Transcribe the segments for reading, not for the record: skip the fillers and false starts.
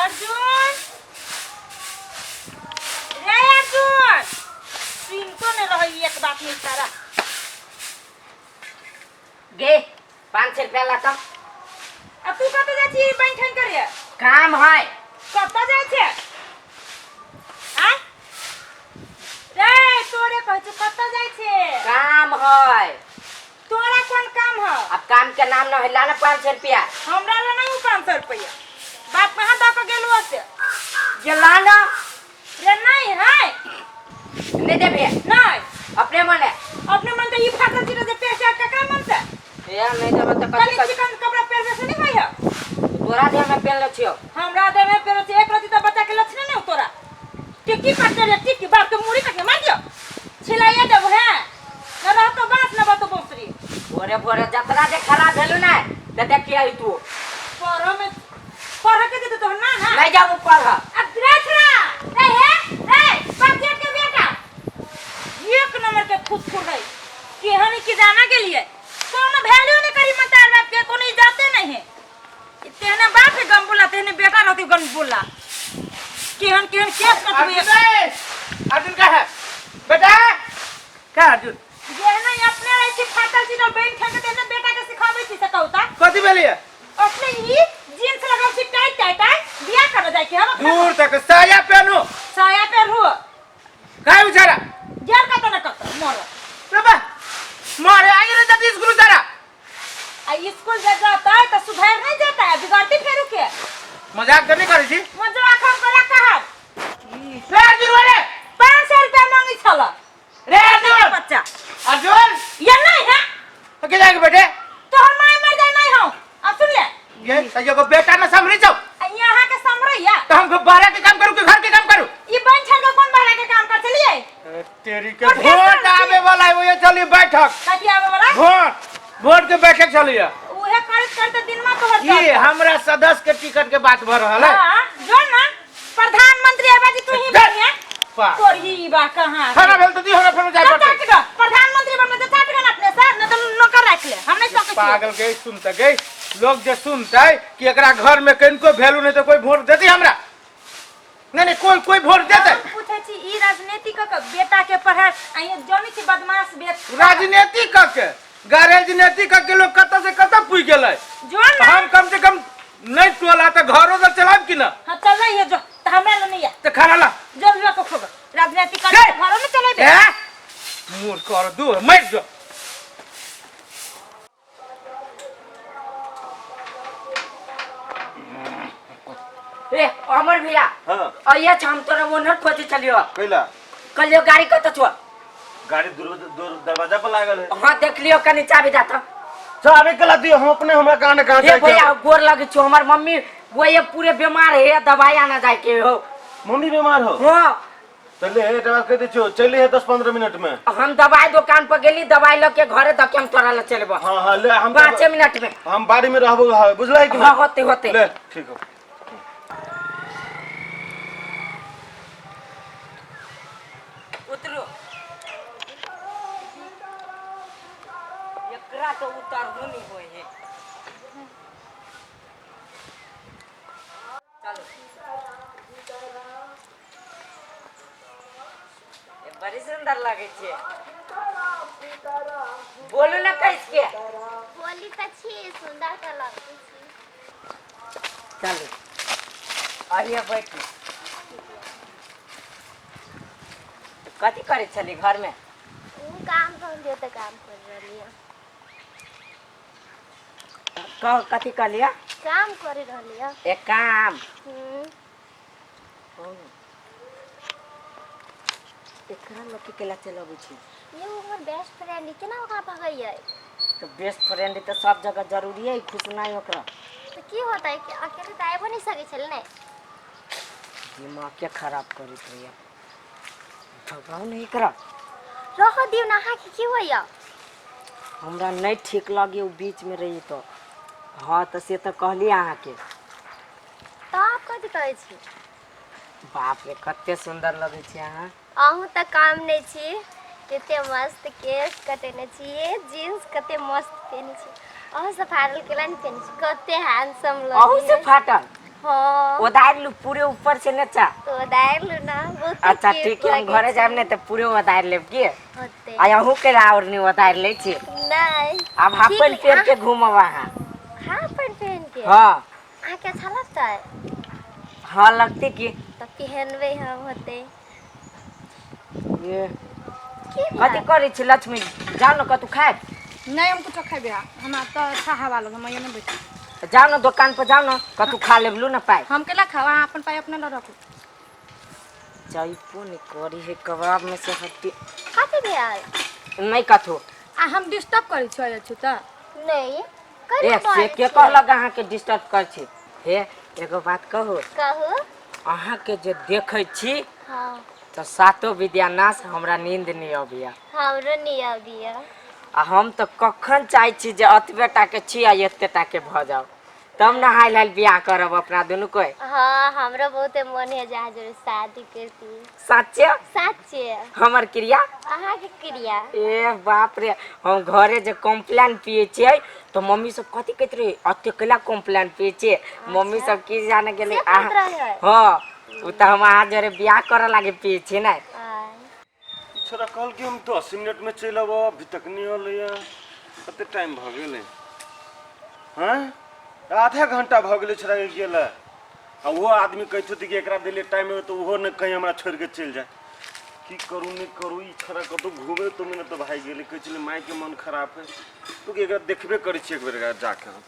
अर्जुन रे अर्जुन, सुनतो नहीं रही एक बात नहीं तारा। गे, 500 रुपया ला तो। अब तू कतऽ जाइ छी बैंक ठन करे? काम है। कतऽ जाइ छै आय रे? तोरे कहै छी, कतऽ जाइ छै? काम है। तोरा कोन काम है? अब काम के नाम न है, ला ना 500 रुपया। हमरा ला नहीं 500 रुपया, बाप कहाँ दऽ के गेलू से? ये ला ना। रे नहीं है। नहीं देबे? नहीं। अपने मने? अपने मन से। ई फाटल चीज जे पैसा केकरा मन से? ए, नहीं देबे तो कथी? कनि चिकन कपड़ा पहिरबे से नहीं होय है। तोरा देह में पेन छियो। हमरा देह में पेरो छै, एक रति तऽ बच्चा के लक्षण नहीं तोरा। टिक्की काटने रे टिक्की, बाप के मुड़ी काटने मार दियो, छिलाइए देबो है न रहतो बाँस न बतो बाँसुरी। भोरे भोरे जतरा जे खराब भेलु ना त देखिए तू। पढ़ो में पढ़ के देते तो ना ना। नहीं जाबू पढ़। अब रे छोरा रे, हे रे बाप के बेटा, एक नंबर के खुद है केहन की जाना के लिए कोनो वैल्यू नहीं करी मतार बाप के, कोनो इज्जते नहीं है। तेहने बाप है गम बोला, तेहने बेटा रहती गम बोला, केहन केहन केस कटबे। अर्जुन रे! अर्जुन का है बेटा का अर्जुन? जेहने अपने रहै छी फाटल चिटल बैंक ठेके, तेहने बेटा के सिखाबै छी से कहू ता। कथी भेलिए? अपने ई जींस लगाव छी टाइट टाइट टाइट, बियाह करे जाय के हम। दूर तक साया पहनो। साया पेरू। काय बेचारा? गेल कत न कत मर। रे बा मारे आई रे जल्दी स्कूल जरा। आ स्कूल जे जाता है त सुधर नहीं जाता है, बिगड़ती फेरू के। मजाक तो नहीं करै छी? मजाक हम करा कहब। रे अर्जुन रे! 500 रुपया मांगी छल। रे अर्जुन! बच्चा। अर्जुन! ये नहीं है। तो के जाके बेटे? तोहर माय मर जाए नहीं हम, अब सुन ले। ये सजो को बेटा न समझी जाओ। आ यहाँ के समरैया। तो हम बाहर के काम करू कि घर के काम करू? ई बन छल के कौन बाहर के काम कर चलिए? तेरी के वोट आवे वाला है, वो ये चली बैठक। कथी आवे वाला? वोट, वोट के बैठक चलिए। उहे करत करत दिन में तोहर ये जात। हमरा सदस्य के टिकट के बात भर रहल है। हाँ, जो ना प्रधानमंत्री आबे जी तू ही जा। बनिया। पा। तोर ही बा कहाँ? खाना भेल तो दी हमरा, फेर जाय तो पड़तै। चाट ग प्रधानमंत्री बनबे तो चाट ग ना अपने से, न तो नौकर राख ले, हम नहीं सकै छियै। पागल के सुनते गई लोग, जे सुनते कि एकरा घर में कनको वैल्यू नहीं तो कोई वोट देती हमरा? नहीं नहीं, कोई कोई वोट देते? हम पूछै छी ई राजनीति क के बेटा के पढ़ाई आ ये जनी छी बदमाश बेट। राजनीति क के राजनीति क के लोग कत से कत पुई गेलै। जो ना। हम कम से कम नहीं टोला तो घरो से चलाब कि ना? हां, चल रही है जो त हमरा ल नहीं है। तो खाना ला। जो ल को खोग राजनीति कर गए। घरो में चलेबे। ए मूर्ख कर दू मर जो। ए अमर भैया। हाँ। अइया छ, हम तोरा ओनर खोजे चलियो। कैला? कहलियो गाड़ी कत छो? गाड़ी दूर दूर दरवाजा पर लागल है। हाँ, देख लियो, कनी चाबी दाता। चाबी के ला दियो, हम अपने हमरा कहाँ ने कहाँ हे जाए के भैया है। गोर लगे छो, हमर मम्मी वो ये पूरे बीमार है, दवाई आना जाए के हो। मम्मी बीमार हो? हाँ। चले है, दवा कह दे छो, चले है 10-15 मिनट में। हम दवाई दुकान पर गेली, दवाई ल के घरे दके हम तोरा ल चलबो। हाँ हाँ, ले हम 5 मिनट में। हम बाड़ी में रहबो, हाँ, बुझलै कि हाँ। ना? होते होते। ले ठीक हो। उतरो, एकरा तो उतारबो नहीं होय है। चलो, ए, बड़ी सुंदर लगे छे, बोलू ना कैस के। बोली तऽ छी, सुन्दर तऽ लगै छी। चलू, आइए बैठू। कथी करै छली घरमे? ओ काम कर तऽ काम कर रहली हँ। कह, कथी कहलियै? काम कर रहली हँ। एक काम। एकरा लऽ के केला चलबै छी? ये हमर बेस्ट फ्रेंड है, केना ओकरा भगैयै? तऽ बेस्ट फ्रेंड तऽ सब जगह जरूरी है, खुश नहीं ओकरा। तऽ की होतै कि अकेले तऽ आबिओ नहि सकै छलै ने। दिमाग के खराब करैत रहैया, भगाउ नहीं एकरा। रहऽ दियौ ने, अहाँके की होइया? हमरा नहीं ठीक लगे ओ बीच में रही तो। हाँ, तऽ से तऽ कहली अहाँके। तऽ आप कथी कहै छी? बाप रे, कते सुंदर लगै छी अहाँ। अहूँ तऽ काम नहि छी, कते मस्त केश कटेने छी, जीन्स कते मस्त पहिने छी, अहूँ से फाटल केला ने पहिने छी, कते हैंडसम अहू से लगै। फाटल? हाँ। ओदारि लू पूरे ऊपर से नीचा। तो ओदारि लू ना, बहुत अच्छा cute ठीक है, हम लगै घरे छै। जायब ने तऽ पूरे ओदारि लेब की। होतै। आ अहूँ के आओर नहि ओदारि लै छी। नहि। आब हाफ ठीक पैंट है, पहिर के घूमब अहाँ। हाफ पैंट पहिन के? हाँ। अहाँके अच्छा लगतै? हाँ लगतै की। तऽ पहनबै हम, होतै। ये की कथी करै छी लक्ष्मी? जाउ ने कतहु खायब। नहीं, हम कुछो खेबे, हमरा तो अच्छा हवा लगे, हम यहाँ नहीं बैठे। जाउ ने दोकान पर, जाउ ने कतहु खा लेब, लू ने पाइ। हम केला खाओ, अहाँ अपन पाइ अपने लऽ रखू। जइबो नहि करी है कबाब में से हट्टी। कथी भेल? नहि कथो। आ हम डिस्टर्ब करै छी छी तऽ? नहीं। ए से के कहलक अहाँके डिस्टर्ब कर छी? हे एगो बात कहू? कहू। अहाँके जे देखै छी तऽ सातो विद्यानाश हमरा नींद नहि अबैया। हमरो नहीं अबैया। आ हम तऽ कखन चाहै छी जे एतबे टाके छी आ एते टाके भऽ जाउ, तब ने हाल हाल बियाह करब अपना दुनू कोइ। हाँ, हमरो बहुते मन है जहाँ जरूर शादी करती। सच्चे? सच्चे। हमर क्रिया। अहाँके क्रिया। ए बाप रे, हम घरे जे कॉम्प्लान पिए छियै तऽ मम्मी सब कथी कहैत रहे, एते कैला कॉम्प्लान पिए छियै? मम्मी सब की जाने गेलै। से कहैत रहै? हाँ, ओ तऽ हम अहाँ जरे बियाह करऽ लागे पिए छियै ने। आय। छोरा कहल कि हम 10 मिनट में चलि अबऽ, अभी तक नहीं अलै। कते टाइम भऽ गेलै? हँ, आधा घंटा भऽ गेलै छोरा के गेला। आ ओहो आदमी कहैत होतै कि एकरा देलियै टाइम तऽ ओहो ने कहीं हमरा छोड़ि के चलि जाय। की करू नहि करू? ई छोरा कतहु घूमे तुमे ने तऽ भागि गेलै। कहै छलै मायके मन खराब है तो एकरा देखबे करै छियै एक बेर एकरा जाके हम।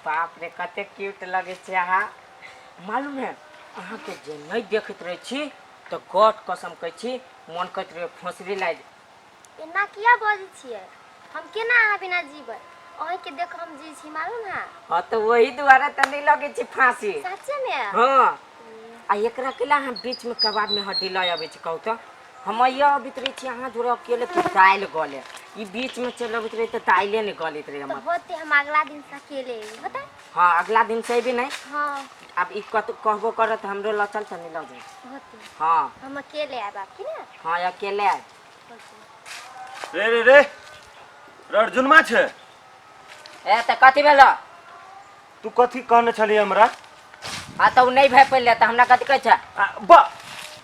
बाप रे, कते क्यूट लगै छै अहाँ। मालूम है, अहाँके जे नहि देखैत रहै छी तऽ गॉड कसम कहै छी, मन कहैत रहै फोसरी लागि। एना किया बजै छियै? हम केना अहाँ बिना जीबै? अहीँके देख हम जी छी, मालूम है? हाँ तऽ वही दुआरे तऽ नहि लगै छै फांसी। सच्चे में? हाँ। आ एकरा केला हम बीच में कबाब में हड्डी लऽ अबै छी? कहू तऽ, हम अइया अबैत रहै छी अहाँ जोड़े अकेले कि दालि गले। ई बीच में चलि अबैत रहै तऽ दालिए नहि गलैत रहै तऽ हमर। होते, हम अगला दिन से अकेले अयबै, होतै? हाँ, अगला दिन से अयबी नहि? हाँ। आब ई कत कहबो करत हमरो लऽ चल तऽ नहि लऽ जाय। होते। हाँ। हम अकेले आयब आब की ने? हाँ, अकेले आयब। होते। रे रे रे रे, अर्जुनमा छै। ए तऽ कथी भेल? तू कथी कहने छलियै हमरा? हाँ तऽ ओ नहि भए पड़ले तऽ हमरा कथी कहै छै? आ, बा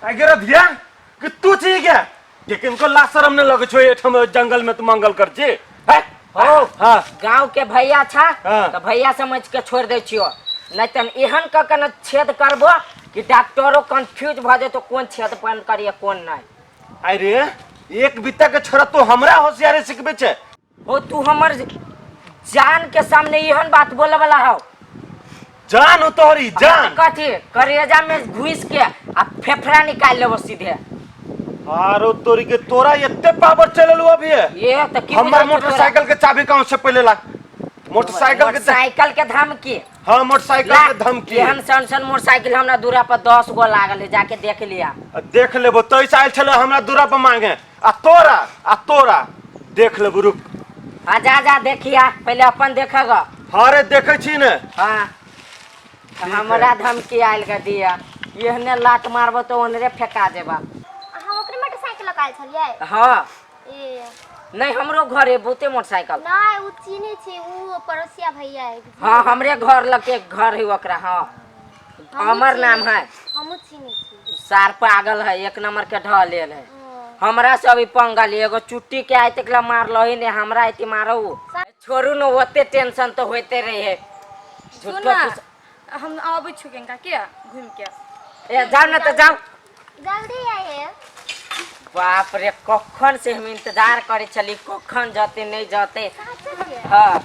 आ गेरा धिया कि तू छी क्या के किनको लाज शरम नहि लगै छौ? एठाम जंगल में तू मंगल कर छी हैं? हो। हाँ। गांव के भैया छा। हाँ। तऽ भैया समझ के छोड़ दै छियो, नहीं तऽ एहन कऽ के ने छेद करबो कि डॉक्टरो कंफ्यूज भऽ जेतो, कोन छेद बंद करिए कोन नहीं। अरे एक बित्ता के छोरा तू हमरा होशियारी सिखबै छै? हो, तू हमर जान के सामने एहन बात बोले वाला हो? जान हो तोहरी जान। कथी करेजा में घुस के आ फेफड़ा निकाल लेबो सीधे। आरो तोरी के, तोरा एते पावर चलल अभी? ये तऽ की हमर बुझाइ छौ तोरा? मोटरसाइकिल के चाबी कहाँ से पहिले ला? मोटरसाइकिल के मोटरसाइकिल के धमकी? हाँ, मोटरसाइकिल के धमकी। एहन सन सन मोटरसाइकिल हमरा दूरा पर 10 गो लागल है, जाके देख लिया। आ देख लेबो। तैस आयल छलै हमरा दूरा पर मांगे, आ तोरा देख लेबो, रुक। हाँ, जा जा, देखिया, पहले अपन देखेगा। हाँ रे, देखै छी ने। हाँ, हमरा धमकी आयल के दिया, एहने लात मारबो तो ओनरे फेंका देबा। अहाँ ओकरे मोटरसाइकिल लऽ कऽ आयल छलियै? हाँ। ए। नहीं, हमरो घर है बहुते मोटरसाइकिल। नहि, ओ चिन्है छी, ओ पड़ोसिया भैया है। हाँ, हमरे घर लग के घर है ओकरा। हाँ, हमर नाम है। हमहूँ चिन्है छी। सार पागल है, एक नंबर के ढह लेल है। हाँ। हमरा से अभी पंगल एगो चुट्टी के आइ तक ला मारल ही नहीं, हमरा एते मारू? छोड़ू न, ओते टेंशन तो होते रहे। सुन झूठो ना, हम अबै छी कनिका के घूमि के। ए जाओ ना तो जाओ। जल्दी आइए। बाप रे, कखन से हम इंतजार करे छली, कखन जते नहीं जते। साचे? हाँ।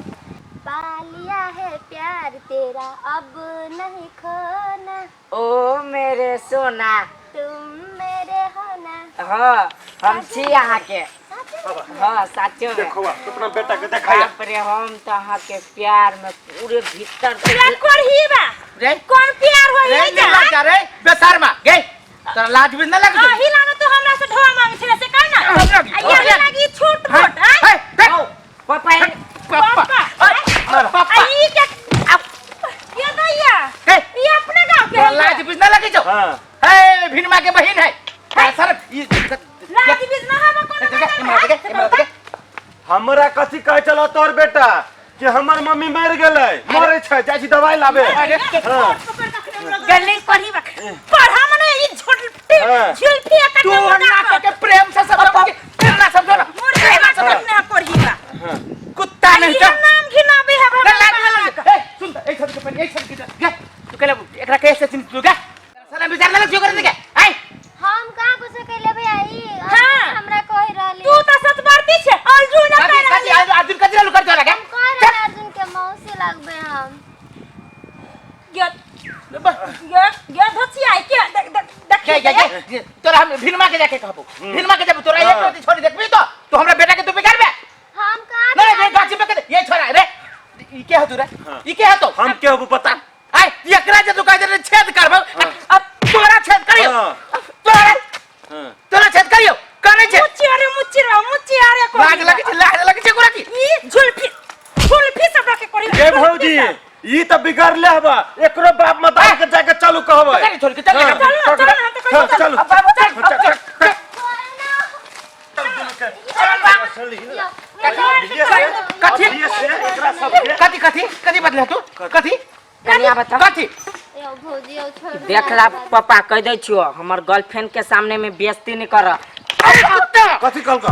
पा लिया है प्यार तेरा, अब नहीं खोना। ओ मेरे सोना, तुम मेरे हो ना। हाँ, हम छी अहाँ के। साचे? हाँ, साचो में। देखो, अपना बेटा के देखाया। बाप रे, हम तो अहाँ के प्यार में पूरे भीतर से पूरा करही बा। रे। कौन प्यार होई? रे है जा। लाज रे बेशर्मा गे, तोरा लाज भी न लग? अही लागे तो हमरा से ढोआ मांगे छले से कह ना। हमरा की? आ यही लागी छोट मोट आय। हे देख। पापा। पापा। पापा। पापा। आ ई के ये दैया? हे। ई अपने गांव के तोरा है? लाज भी न लगी जो? हाँ। हे भिनमा के बहिन है सर ई। लाज बीज ना हवा कोनो। देख, इमरा देख, इमरा देख। हमरा कथी कहै छलो तोर बेटा? कि हमर मम्मी मरि गेलै, मरै छै, जाइ छी दवाइ लाबे। अरे हाँ। गले पढ़ी बा पढ़ा मने ई झोलटी हाँ। झुलफी एक तू ना के प्रेम से सब के प्रेम ना समझो ना, मुर्गा प्रेम ना समझो। ना पढ़ी बा कुत्ता नहीं ये तो नाम घिनाबे है ना लाज ना लगे। ए सुन त, ए छोड़ के पहले, ए छोड़ के गे तू केले एकरा कैसे चिन तू गे साला विचार ना क्यों करे के आय। हम कहाँ कुछ कैले भैया ई हाँ। हमरा कहि रहली। तू तो सतबरती छे अर्जुन ना कथी कह कथी अर्जुन कथी लालू कर तोरा के? हम कहि रहली अर्जुन के मौसी लगबे हम। गे गे गे धोची आई के देख देख देख के के के तोरा हम भिनमा के जाके कहबो, भिनमा के जब तोरा एक रोटी छोड़ी देखबी तो तू हमरा बेटा के तू बिगाड़बे। हम कहाँ नहीं नहीं गाछी पे के ये छोरा रे, ई के ह तू रे, ई के ह तो? हम के हबो पता? आय एकरा जे तू कह दे छेद करबो, अब तोरा छेद करियो। हाँ। तोरा हाँ। तोरा छेद करियो करै छै। मुच्ची अरे मुच्ची रे मुच्ची अरे को लाज लगे छै, लाज लगे छै कोरा की। ई झुलफी झुलफी सब रखे करी। गे भौजी, ई त बिगड़ले हबा, एकरो बाप मतारी के जाके चलू कहबै। चल छोड़ के चल। हाँ। चल ना, चल ना, हम तो कहियो। हाँ, चलू। अब बाबू चल, चल, चल, चल। कथी एकरा सबके कथी कथी कथी बदले तू कथी? कनिया बता। कथी? यौ भौजी यौ छोड़। देख ला पापा, कह दै छियो हमर गर्लफ्रेंड के सामने में बेइज्जती नहीं कर। अरे कुत्ता, कथी कहलको?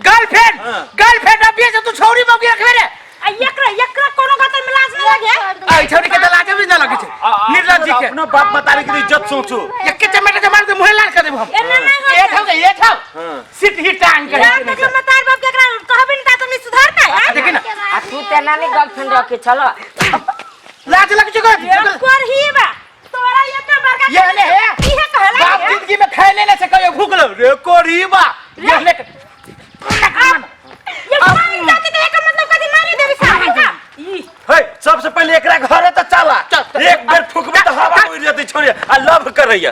गर्लफ्रेंड? हाँ। गर्लफ्रेंड अब ये से तू छौरी मौगी रखबे रे? आ एकरा एकरा कोनो गतर में लाज न लगे। आई छौरी के त लाज भी न लगे छै निर्लज्ज के। अपना बाप मतारी के इज्जत सोचू। एके चमेटा के मार के मुंह लाल कर देबो हम। एना नहीं ये होत। ठाव के ये ठाव हाँ। सिट ही टांग कर। यार तक मतार बाप के एकरा कहबे नहीं ता तुम सुधारता है। देखी ना। आ तू तेना नहीं गर्लफ्रेंड रखे चलो। लाज लगे छै ये कर ही बा तोरा ये बड़का ये ने है इहे कहला बाप जिंदगी में खाइले ना से कहियो भूख लो रे कोरी बा ये ने ये मारी जाते तो एकर मतलब कदी मारी देबी साहब का ई। हे, सबसे पहले एकरा घरे त चला। चल, चल। एक बेर फुकबे त हवा उड़ जेतै छोड़िया आ लव करैया।